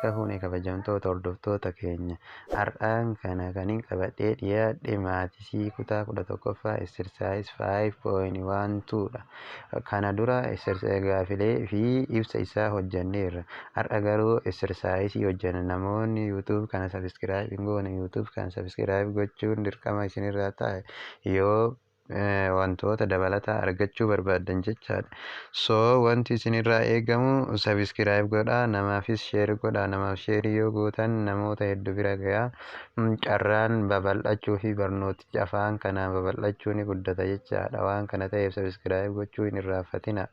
Harka fuune, kabajamtoota hordoftoota keenya. Har'aan kana kanin qabadhee dhiyaadhe mathsii kutaa 11ffaa exercise 5.12 dha. Kana dura gaafilee fi ibsa isaa hojjanneerra. Har'a garuu exerciseii hojjanna. Namoonni YouTube kana subscribe hin goone, YouTube kana subscribe gochuun dirqama isinirraa ta'a, yoo wantoota dabalataa argachuu barbaaddan jechaadha. So wanti isinirraa eegamu subscribe godhaa, namaafis share godhaa. Namaaf shareii yoo gootan namoota hedduu bira gahaa, carraan babal'achuu fi barnootichi afaan kanaan babal'achuu ni guddata jechaadha. Waan kana ta'eef subscribe gochuu hin irraanfatina.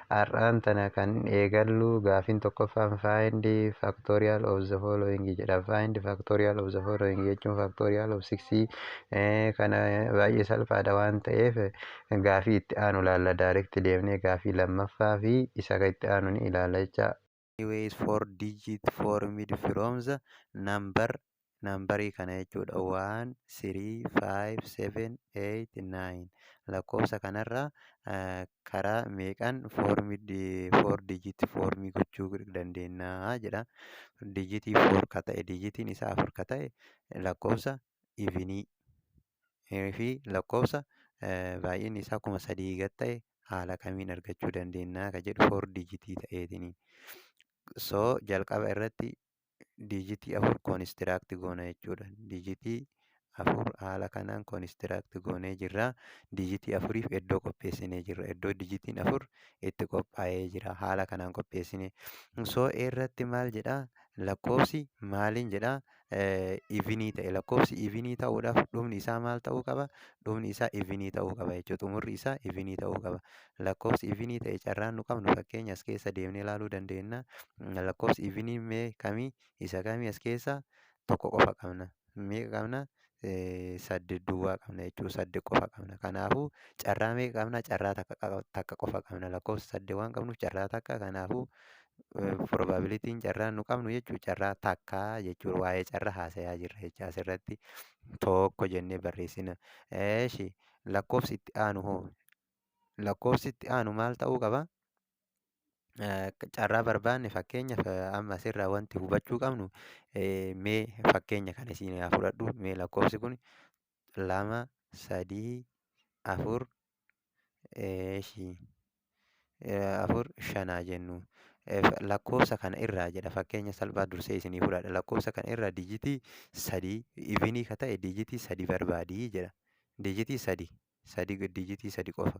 Har'aan tana kan eegallu gaafiin tokkoffaan "Find factorial of the following" jedha. "Find factorial of the following" jechuun factorial of six kana baay'ee salphaadha waan ta'eef gaafii itti aanu ilaalla. Direct deemnee gaafii lammaffaa fi isa itti aanu ni ilaalla jecha. Anyways, four digit formed from the number, numberii kana jechuudha, 1, 3, 5, 7, 8, 9. Lakkoofsa kanarraa karaa meeqaan formed, four digit formii gochuu dandeenya jedha. Digitii four ka ta'e, digitiin isaa afur ka ta'e, lakkoofsa evenii fi lakkoofsa baay'inni isaa 3000 gad ta'e haala kamiin argachuu dandeenya ka jedhu, four digitii ta'eetini. So jalqaba irratti digitii afur construct goona jechuudha. Digitii afur haala kanaan construct goonee jirra. Digitii afuriif iddoo qopheessinee jirra. Iddoo digitiin afur itti qophaa'ee jira. Haala kanaan qopheessine. So irratti maal jedhaa? Lakkoofsi maaliin jedhaa? Evenii ta'e. Lakkoofsi evenii ta'uudhaaf dhumni isaa maal ta'uu qaba? Dhumni isaa evenii ta'uu qaba jechuudha. Xumurri isaa evenii ta'uu qaba. Lakkoofsi evenii ta'e carraan nu qabnu, fakkeenya as keessa deemnee ilaaluu dandeenya. Lakkoofsi evenii mee kamii? Isa kamii? As keessa tokko qofa qabna. Meeqa qabna? Saddeet duwwaa qabna jechuudha. Saddeet qofa qabna. Kanaafuu carraa meeqa qabna? Carraa takka qofa qabna. Lakkoofsa saddeet waan qabnuuf carraa takka. Kanaafuu probabilityn carraa nu qabnu jechuudha carraa takkaa jechuudha. Waa'ee carraa haasayaa jirra jecha asirratti tokko jennee barreessina. Eeshi, lakkoofsi itti aanu hoo? Lakkoofsi itti aanu maal ta'uu qaba? Carraa barbaanne, fakkeenyaaf amma asirraa wanti hubachuu qabnu, mee fakkeenya kana isin haa fudhadhu. Mee lakkoofsi kun lama, sadii, afur, eeshi, afur, shanaa jennu. Lakkoofsa kana irraa jedha. Fakkeenya salphaa dursee isinii fudhadha. Lakkoofsa kana irraa digitii sadii, evenii ka ta'e digitii sadi barbaadii jedha. Digitii sadi sadi, digitii sadi qofa.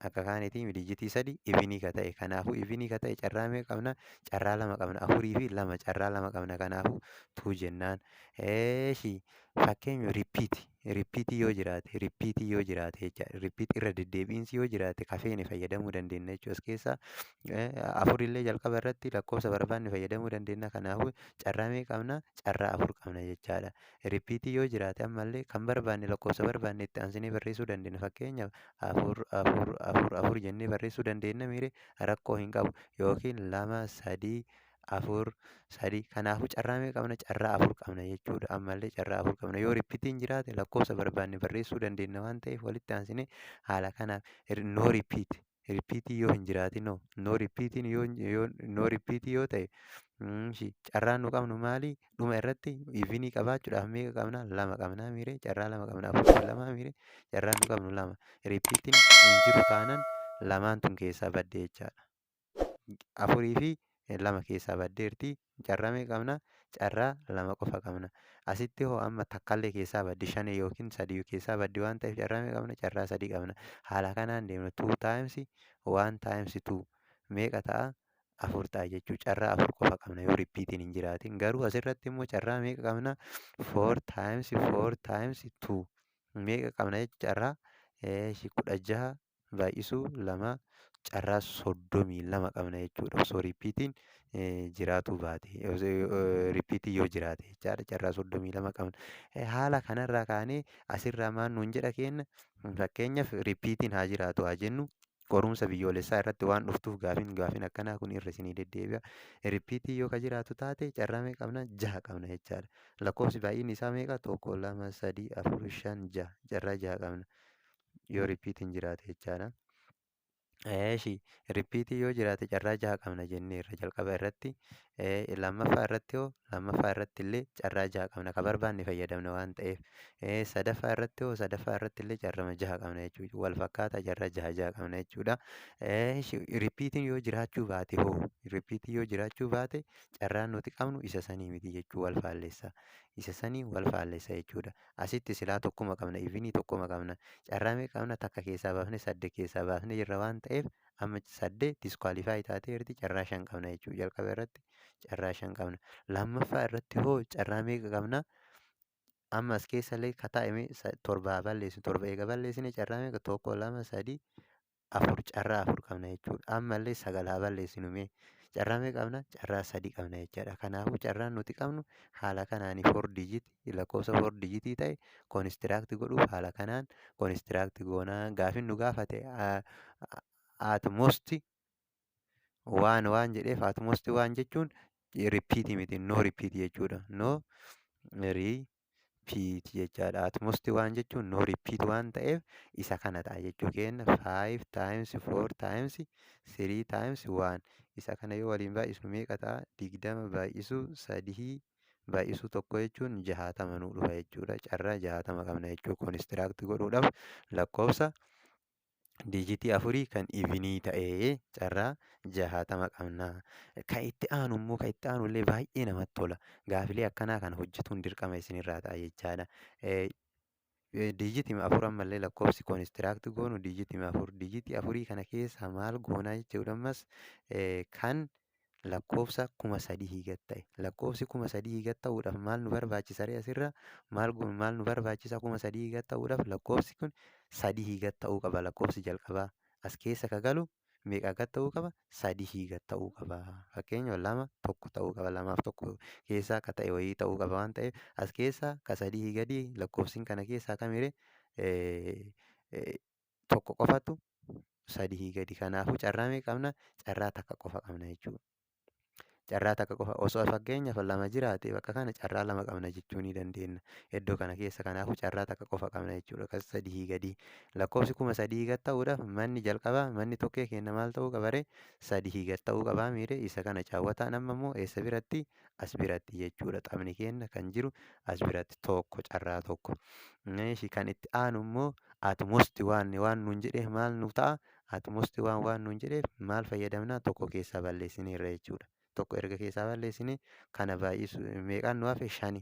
Akka kaanitii digitii sadi evenii ka ta'e. Kanaafuu evenii ka ta'e carraa meeqa qabna? Carraa lama qabna. Afurii fi lama, carraa lama qabna. Kanaafuu two jennaan. Eeshi, fakkeenya repeatii yoo jiraate, repeatii yoo jiraate jecha, repeat irra deddeebiinsi yoo jiraate kafeene fayyadamuu dandeenya jechuudha. As keessaa afurillee jalqaba irratti lakkoofsa barbaanne fayyadamuu dandeenya. Kanaafuu carraa meeqa qabna? Carraa afur qabna jechaadha. Repeatii yoo jiraate ammallee kan barbaanne, lakkoofsa barbaanne itti aansinee barreessuu dandeenya. Fakkeenyaaf afur, afur, afur, afur jennee barreessuu dandeenya miire, rakkoo hin qabu. Yookiin lama, sadii, afur, sadii. Kanaafuu carraa meeqa qabna? Carraa afur qabna jechuudha. Ammallee carraa afur qabna. Yoo repeatiin jiraate lakkoofsa barbaanne barreessuu dandeenya waan ta'eef walitti aansinee haala kanaaf. No repeat, repeatii yoo hin jiraatin hoo? No repeatiin yoo, no repeatii yoo ta'e, carraan nu qabnu maali? Dhuma irratti evenii qabaachuudhaaf meeqa qabna? Lama qabna miire, carraa lama qabna. Afur lama miire, carraan nu qabnu lama. Repeatiin hin jiru taanan lamaan tun keessaa badde jechaadha. Afurii fi lama keessaa baddeerti. Carraa meeqa qabna? Carraa lama qofa qabna. Asitti hoo? Amma takkallee keessaa baddi, shan yookiin sadii keessaa baddi waan ta'eef carraa meeqa qabna? Carraa sadii qabna. Haala kanaan deemna. Two times one times two meeqa ta'a? Afur ta'a jechuudha. Carraa afur qofa qabna yoo repeatiin hin jiraatin. Garuu asirratti immoo carraa meeqa qabna? Four times four times two meeqa qabna jechuudha? Carraa 16 baay'isuu lama, carraa 32 qabna jechuudha. Osoo repeatiin jiraatuu baate, repeatii yoo jiraate jechaadha, carraa 32 qabna. Haala kanarraa kaanee asirraa maal nuun jedha kenna? Fakkeenyaaf repeatiin haa jiraatu haa jennu. Qorumsa biyyoolessaa irratti waan dhuftuuf gaafiin akkanaa kun irra isinii deddeebi'a. Repeatii yoo ka jiraatu taate carraa meeqa qabna? Jaha qabna jechaadha. Lakkoofsi baay'inni isaa meeqa? Tokko, lama, sadii, afur, shan, jaha. Carraa jaha qabna yoo repeatiin jiraate jechaadha. Eeshi, repeatii yoo jiraate carraa jaha qabna jenneerra jalqaba irratti. Lammaffaa irratti hoo? Lammaffaa irratti illee carraa jaha qabna, ka barbaanne fayyadamna waan ta'eef. Sadaffaa irratti hoo? Sadaffaa irratti illee carraa jaha qabna jechuudha. Wal fakkaataa carraa jaha jaha qabna jechuudha. Eeshi, repeatiin yoo jiraachuu baate hoo? Repeatiin yoo jiraachuu baate carraan nuti qabnu isa sanii miti jechuu, wal faallessa. Isa sanii wal faallessa jechuudha. Asitti silaa tokkuma qabna, evenii tokkuma qabna. Carraa meeqa qabna? Takka keessaa baafne, saddeet keessaa baafne jirra waan ta'eef, amma saddeet disqualify taateerti, carraa shan qabna jechuudha. Jalqaba irratti carraa shan qabna. Lammaffaa irratti hoo carraa meeqa qabna? Amma as keessa illee kataa'ime torba balleessu. Torba eega balleessine carraa meeqa? Tokko, lama, sadii, afur, carraa afur qabna jechuudha. Ammallee sagal haa balleessinu mee. Carraa meeqa qabna? Carraa sadi qabna jechaadha. Kanaafuu carraan nuti qabnu haala kanaan four digit, lakkoofsa four digitii ta'e construct godhuuf haala kanaan construct goonaa. Gaafin nu gaafate at most one waan jedheef, at most one jechuun repeatii miti, no repeat jechuudha. No repeat jechaadha. At most one jechuun no repeat waan ta'eef isa kana ta'a jechuu kenna. 5 times 4 times 3 times 1, isa kana yoo waliin baay'isnu meeqa ta'a? 20 baay'isuu sadii baay'isuu tokko jechuun 60 nuu dhufa jechuudha. Carraa 60 qabna jechuu construct godhuudhaaf lakkoofsa digitii afurii kan evenii ta'ee carraa 60 qabna. Kan itti aanu immoo, kan itti aanu illee baay'ee namatti tola. Gaafilee akkanaa kana hojjetuun dirqama isinirraa ta'a jechaadha. Digitii afur ammallee lakkoofsi construct goonu digitii afur. Digitii afurii kana keessa maal goonaa jechuudha? Ammas kan lakkoofsa 3000 gad ta'e. Lakkoofsi 3000 gad ta'uudhaaf maal nu barbaachisa ree asirra? Maal nu barbaachisa 3000 gad ta'uudhaaf? Lakkoofsi kun sadii gad ta'uu qaba, lakkoofsi jalqabaa. As keessa ka galu meeqa gad ta'uu qaba? Sadii gad ta'uu qaba. Fakkeenyaaf lama, tokko ta'uu qaba. Lamaaf tokko keessaa ka ta'e wayii ta'uu qaba waan ta'eef, as keessa ka sadii gadi lakkoofsiin kana keessaa kamiree? Tokko qofatu sadii gadi. Kanaafuu carraa meeqa qabna? Carraa takka qofa qabna jechuudha. Carraa takka qofa. Osoo fakkeenyaaf lama jiraate bakka kana carraa lama qabna jechuu ni dandeenya. Iddoo kana keessa kanaafuu carraa takka qofa qabna jechuudha. Kan sadii gadi. Lakkoofsi 3000 gad ta'uudhaaf manni jalqabaa, manni tokkee keenya maal ta'uu qaba ree? Sadii gad ta'uu qabaa miire? Isa kana caawwataan amma immoo eessa biratti? As biratti jechuudha. Taphni keenya kan jiru as biratti, tokko, carraa tokko. Meeshii kan itti aanu immoo at most one waan nuun jedheef maal nu ta'a? At most one waan nuun jedheef maal fayyadamna? Tokko keessaa balleessineerra jechuudha. Tokko erga keessaa balleessine kana baay'isu meeqaan nu hafe? Shani.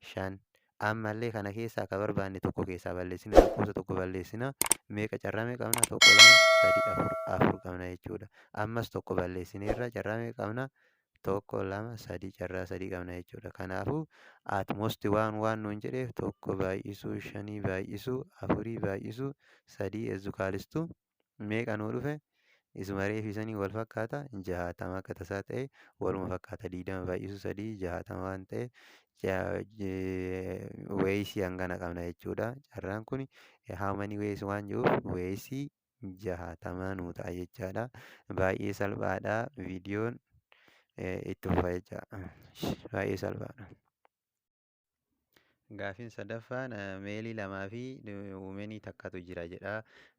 Shan. Ammallee kana keessaa akka barbaanne tokko keessaa balleessine, lakkoofsa tokko balleessina. Meeqa, carraa meeqa qabna? Tokko, lama, sadi, afur. Afur qabna jechuudha. Ammas tokko balleessineerra, carraa meeqa qabna? Tokko, lama, sadi, carraa sadii qabna jechuudha. Kanaafuu at most one waan nuun jedheef tokko baay'isuu shanii baay'isuu afurii baay'isuu sadii is equals to meeqa nuu dhufe? Isuma reefii sanii wal fakkaata, 60. Akka tasaa ta'e waluma fakkaata. 20 baay'isuu sadii 60 waan ta'eef waysii hangana qabna jechuudha. Carraan kun how many ways waan jiruuf waysii 60 nuu ta'a jechaadha. Baay'ee salphaadha. Viidiyoon itti fufa jecha. Baay'ee salphaadha. Gaafiin sadaffaan maleii lamaa fi womenii takkatu jira jedha.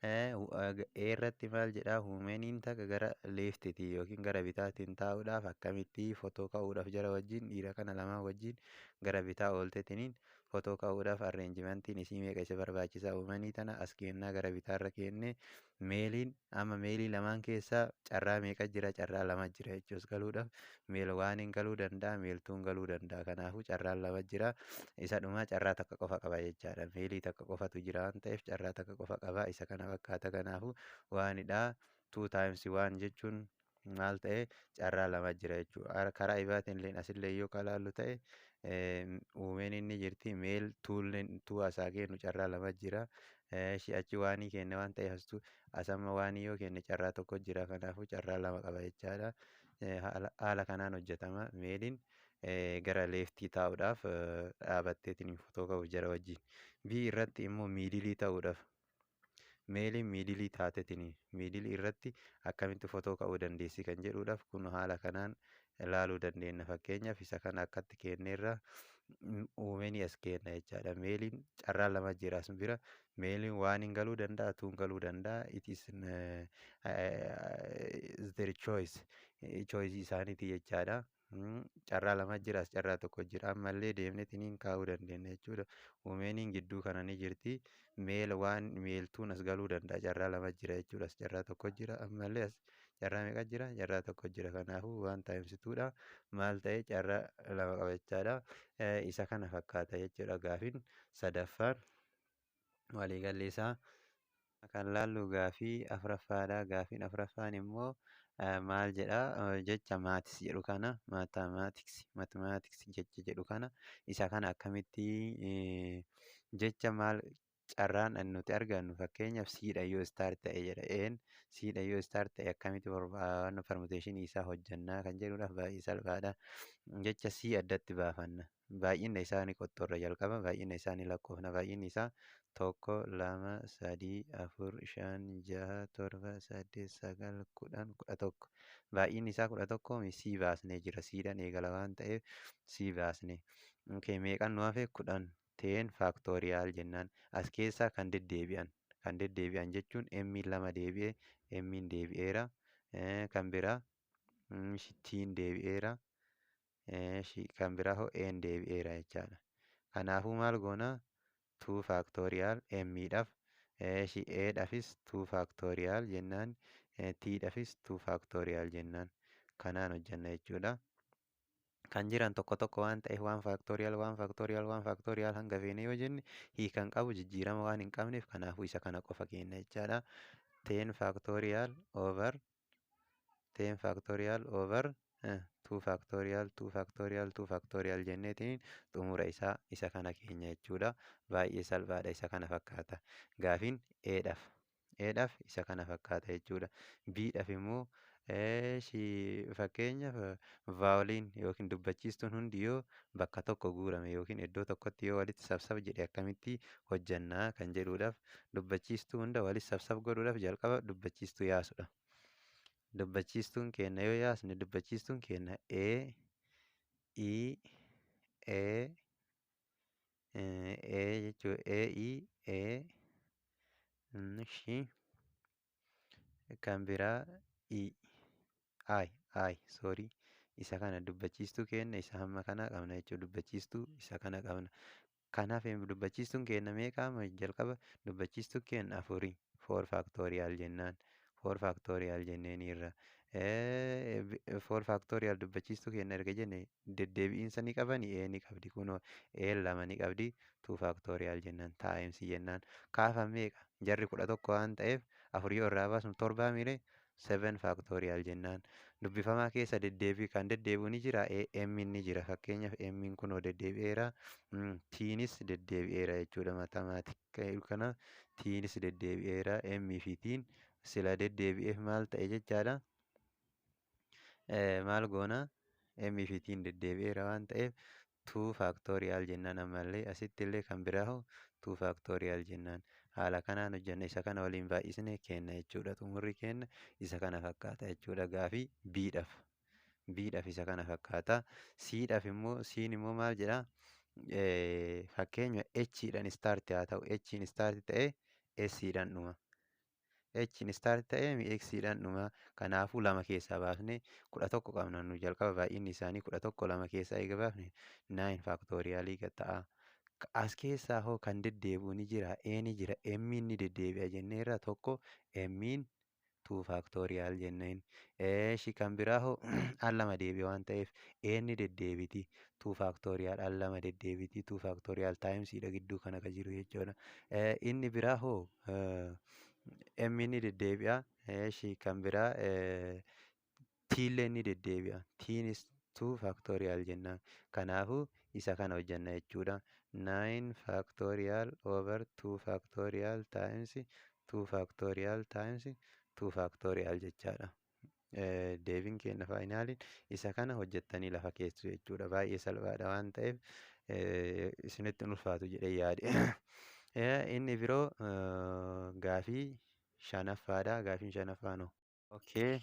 A irratti maal jedha? Womeniin takka gara leftiiti yookiin gara bitaatiin taa'uudhaaf akkamitti fotoo ka'uudhaaf jara wajjin, dhiira kana lamaan wajjin gara bitaa ooltetiniin fotoo ka'uudhaaf arrangementiin isii meeqa isa barbaachisa? Womenii tana as kennaa, gara bitaarra kenne. Maleiin amma maleii lamaan keessaa carraa meeqa jira? Carraa lama jira jechuus galuudhaaf male oneiin galuu danda'a, male twon galuu danda'a. Kanaafuu carraan lama jira. Isa dhumaa carraa takka qofa qaba jechaadha. Maleii takka qofatu jira waan ta'eef carraa takka qofa qaba. Isa kana fakkaata. Kanaafuu oneidha. Two times one jechuun maal ta'e? Carraa lama jira jechuudha. Karaa ibaatiin illee asillee yoo kalaallu ta'e womeniin ni jirti, male twolleen two asaa kennu carraa lama jira. Achi oneii kenne waan ta'eef astu asamma oneii yoo kenne carraa tokko jira. Kanaafuu carraa lama qaba jechaadha. Haala kanaan hojjetama. Maleiin gara leftii taa'uudhaaf, dhaabatteetiin fotoo ka'uuf jara wajjin. B irratti immoo middleii ta'uudhaaf, maleiin middleii taateetiin middleii irratti akkamitti fotoo ka'uu dandeessi kan jedhuudhaaf kun haala kanaan ilaaluu dandeenya. Fakkeenyaaf isa kana akkatti kenneerra. Womenii as kenna jechaadha. Maleiin carraa lama jira as bira. Maleiin oneiin galuu danda'a, twon galuu danda'a. It is their choice. Choice isaaniiti jechaadha. Carraa lama jira, as carraa tokko jira. Ammallee deemneetiniin kaa'uu dandeenya jechuudha. Womeniin gidduu kana ni jirti. Male one, male twon as galuu danda'a. Carraa lama jira jechuudha. As carraa tokko jira. Ammallee as carraa meeqa jira? Carraa tokko jira. Kanaafuu one times twodha. Maal ta'e, carraa lama qaba jechaadha. Isa kana fakkaata jechuudha gaafiin sadaffaan waliigalli isaa. Kan laallu gaafii afuraffaadha. Gaafiin afuraffaan immoo maal jedhaa? Jecha maths jedhu kana, mathematics, mathematics jecha jedhu kana, isa kana akkamitti jecha maal carraan nuti argannu, fakkeenyaaf Cdha yoo start ta'e jedha. Een Cdha yoo start ta'e akkamitti barbaannu, permutationii isaa hojjannaa kan jedhuudhaaf baay'ee salphaadha. Jecha C addatti baafanna. Baay'ina isaa ni qottorra jalqaba. Baay'ina isaa ni lakkoofna. Baay'inni isaa tokko, lama, sadii, afur, shan, jaha, torba, saddeet, sagal, 10, 11. Baay'inni isaa 11. C baasnee jira. Cdhaan eegala waan ta'eef C baasne. Meeqan nu hafe? 10. 10 factorial jennaan. As keessaa kan deddeebi'an. Kan deddeebi'an jechuun M'n lama deebi'e, M'n deebi'eera. Kan biraa T'n deebi'eera. Kan biraa hoo? A'n deebi'eera jechaadha. Kanaafuu maal goona? 2 factorial M'dhaaf, A'dhaafis 2 factorial jennaan, T'dhaafis 2 factorial jennaan. Kanaan hojjenna jechuudha. Kan jiran tokko tokko waan ta'eef, one factorial, one factorial, one factorial hanga feene yoo jenne hiika hin qabu, jijjiirama waan hin qabneef, kanaafuu isa kana qofa kenna jechaadha. 10 factorial over 10 factorial over 2 factorial 2 factorial 2 factorial jenneetiin xumura isaa isa kana keenya jechuudha. Baay'ee salphaadha, isa kana fakkaata. Gaafiin A'dhaaf. A'dhaaf isa kana fakkaata jechuudha. B'dhaaf immoo, fakkeenyaaf, voweliin yookiin dubbachiistuun hundi yoo bakka tokko guurame yookiin iddoo tokkotti yoo walitti sabsab jedhe akkamitti hojjannaa kan jedhuudhaaf, dubbachiistuu hunda walitti sabsab godhuudhaaf jalqaba dubbachiistuu yaasudha. Dubbachiistuun keenya yoo yaasne, dubbachiistuun keenya A, E, A, A jechuudha. A, E, A, kan biraa E, I, I, sorry, isa kana dubbachiistuu keenya isa hamma kana qabna jechuudha. Dubbachiistuu isa kana qabna. Kanaaf dubbachiistuun keenya meeqa jalqaba? Dubbachiistuun keenya afurii, four factorial jennaan. Four factorial jenneeniirra. Four factorial dubbachiistuu keenya erga jenne, deddeebi'iinsa ni qabani? Ee, ni qabdi. Kunoo ee lama ni qabdi. Two factorial jennaan, times jennaan. Kaafan meeqa? Jarri 11 waan ta'eef, afur yoo irraa baasnu torbaa miire, seven factorial jennaan. Dubbifamaa keessa deddeebii kan deddeebi'u ni jira. M'in ni jira. Fakkeenyaaf, M'in kunoo deddeebi'eera. T'nis deddeebi'eera jechuudha. Mathematic kana T'nis deddeebi'eera. M fi T'n sila deddeebi'eef maal ta'e jechaadha. Maal goona? M fi T'n deddeebi'eera waan ta'eef, two factorial jennaan. Ammallee asitti illee kan biraa hoo? Two factorial jennaan. Haala kanaan hojjenna, isa kana waliin baay'isnee kenna jechuudha. Xumurri kenna isa kana fakkaata jechuudha. Gaafii B'dhaaf. B'dhaaf isa kana fakkaata. C'dhaaf immoo, C'n immoo maal jedhaa? Fakkeenya, H'dhaan start haa ta'u. H'n start ta'ee S'dhaan dhuma. H'n start ta'ee X'dhaan dhuma. Kanaafuu lama keessaa baasnee 11 qabna nu jalqaba, baay'inni isaanii 11, lama keessaa eega baafne nine factorialii ta'a. As keessaa hoo kan deddeebi'u ni jira? Ee, ni jira. M'in ni deddeebi'a jenneerra, tokko M'in two factorial jenneen. Eeshi, kan biraa hoo? Al lama deebi'a waan ta'eef A'n ni deddeebiti. Two factorial al lama deddeebiti. Two factorial timesiidha gidduu kana kan jiru jechuudha. Inni biraa hoo? M ni deddeebi'a. Eeshi, kan biraa T'llee ni deddeebi'a. T'nis two factorial jennaan. Kanaafuu isa kana hojjenna jechuudha. Nine factorial over two factorial times two factorial times two factorial jechaadha. Deebiin keenya finaliin isa kana hojjettanii lafa keessu jechuudha. Baay'ee salphaadha waan ta'eef isinitti hin ulfaatu jedhee yaade. Inni biroo gaafii shanaffaadha. Gaafiin shanaffaan hoo? Okay.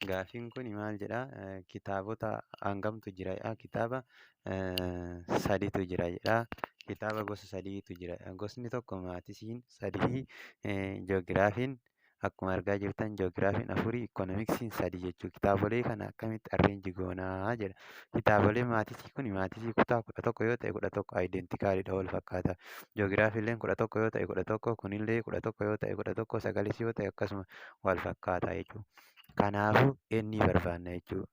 Gaafiin kun maal jedhaa? Kitaabota hangamtu jira? Kitaaba saditu jira jedha. Kitaaba gosa sadiitu jira. Gosni tokko mathsiin sadii, ji'oogiraafiin akkuma argaa jirtan ji'oogiraafiin afurii, ikoonomiksiin sadi jechuudha. Kitaabolee kana akkamitti arrange goonaa jedha. Kitaabolee mathsii kun mathsii kutaa 11 yoo ta'e 11 identicalidha, wal fakkaata. Ji'oogiraafiillee 11 yoo ta'e 11, kunillee 11 yoo ta'e 11, sagalis yoo ta'e akkasuma wal fakkaata jechuudha. Kanaafuu inni barbaanna jechuudha.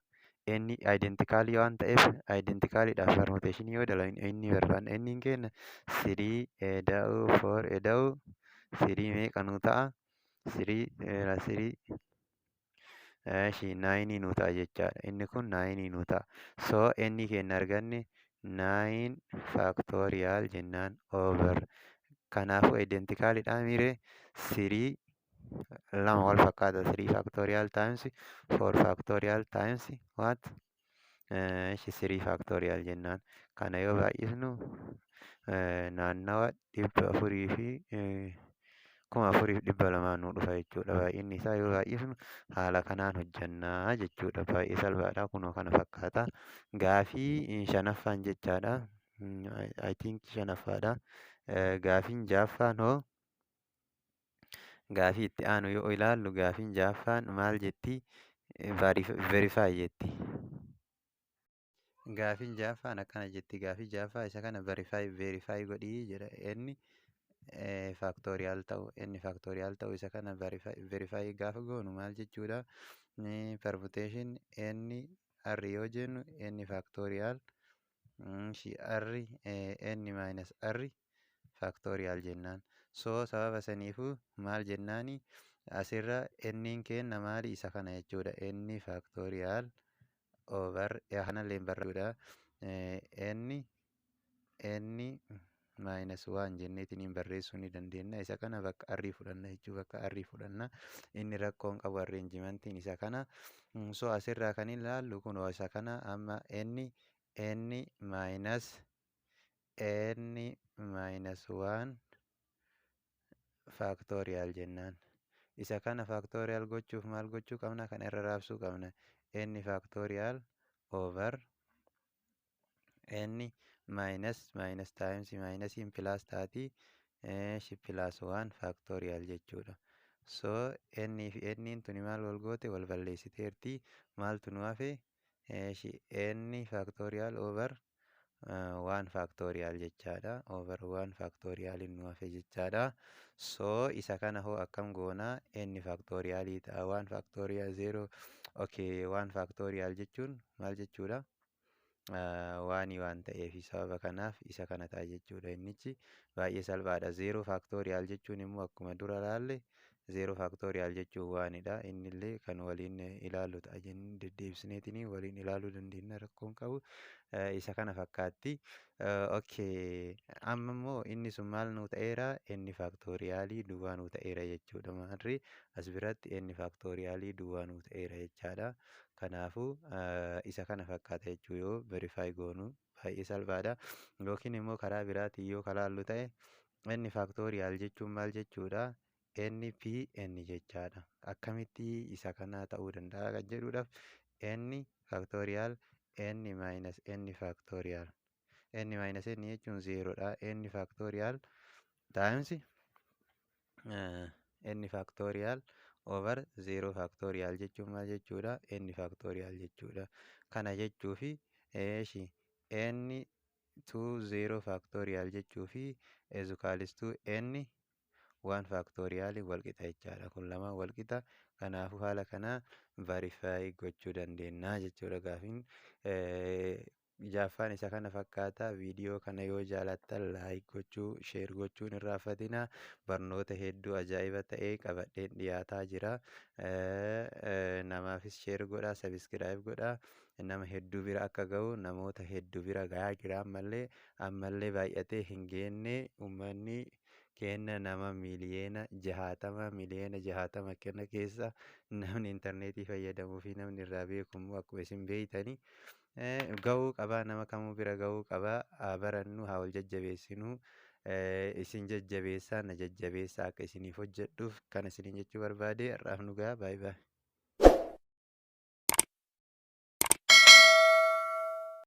Inni identicalii waan ta'eef identicaliidhaaf permutationii yoo dalagne inni barbaanna. Inni kenna three eda'uu four eda'uu three meeqa nuu ta'a? Three three nine nuu ta'a jechaadha. Inni kun nine nuu ta'a. So inni kenna arganne nine factorial jennaan over. Kanaafuu identicalidhaa miiree three lama wal fakkaata, three factorial times four factorial times what three factorial jennaan. Kana yoo baay'isnu naannawa 400 fi 4200 nuu dhufa jechuudha. Baay'inni isaa yoo baay'isnu haala kanaan hojjannaa jechuudha. Baay'ee salphaadha. Kunoo kana fakkaata. Gaafii shanaffaan jechaadha. I think shanaffaadha. Gaafiin ja'affaan hoo? Gaafii itti aanu yoo ilaallu gaafiin ja'affaan maal jetti? Verify jetti. Gaafiin ja'affaan akkana jetti. Gaafii ja'affaa isa kana verify godhii jedha. Inni factorial ta'u, inni factorial ta'u isa kana verify gaafa goonu maal jechuudha? Permutation n r yoo jennu n factorial r n minus r factorial jennaan. So sababa saniifuu maal jennaani, asirra n'n kenna maali, isa kana jechuudha. N factorial over kanallee barreessuudha. N n minus one jenneetiin barreessuu ni dandeenya. Isa kana bakka r fudhanna jechuu, bakka r fudhanna. Inni rakkoo hin qabu arrangementiin isa kana. So asirraa kan ilaallu kun isa kana amma n n minus n minus one factorial jennaan. Isa kana factorial gochuuf maal gochuu qabna? Kana irra raabsuu qabna. N factorial over n minus minus times minusiin plus taati, plus one factorial jechuudha. So n fi n tuni maal wal goote? Wal balleessiteerti. Maaltu nu hafe? N factorial over one factorial jechaadha. Over one factorial nu hafe jechaadha. So isa kana hoo akkam goonaa? N factorialii ta'a. One factorial zero, okay, one factorial jechuun maal jechuudha? Oneii waan ta'eef sababa kanaaf isa kana ta'a jechuudha. Innichi baay'ee salphaadha. Zero factorial jechuun immoo akkuma dura laalle zero factorial jechuun oneidha. Innillee kan waliin ilaallu ta'a jennee deddeebisneetiin waliin ilaaluu dandeenya, rakkoon qabu. Isa kana fakkaatti. Okay, amma immoo inni sun maal nuu ta'eera? N factorialii duwwaa nuu ta'eera jechuudha. Maarri as biratti n factorialii duwwaa nuu ta'eera jechaadha. Kanaafuu isa kana fakkaata jechuu yoo verify goonu baay'ee salphaadha. Yookiin immoo karaa biraatiin yoo kalaallu ta'e n factorial jechuun maal jechuudha? N P N jechaadha. Akkamitti isa kana ta'uu danda'a kan jedhuudhaaf n factorial n minus n factorial, n minus n jechuun zerodha. N factorial times n factorial over zero factorial jechuun maal jechuudha? N factorial jechuudha. Kana jechuufi n two zero factorial jechuufi is equals to n one factorialii wal qixa jechaadha. Kun lamaan wal qixa. Kanaafuu haala kanaa verify gochuu dandeenya jechuudha. Gaafiin ja'affaan isa kana fakkaata. Viidiyoo kana yoo jaalattan like gochuu, share gochuun hin irraanfatinaa. Barnoota hedduu ajaa'iba ta'e qabadheen dhiyaataa jira. Namaafis share godhaa, subscribe godhaa. Nama hedduu bira akka gahu, namoota hedduu bira gahaa jira ammallee, ammallee baay'atee hin geenne. Uummanni keenya nama 60,000,000, 60,000,000 kana keessa namni intarneetii fayyadamuu fi namni irraa beeku immoo akkuma isin beektanii gahuu qabaa, nama kamuu bira gahuu qabaa. Haa barannu, haa wal jajjabeessinuu. Isin jajjabeessaa, na jajjabeessaa akka isiniif hojjedhuuf kana isiniin jechuu barbaade. Har'aaf nu gahaa, baay'ee baay'ee.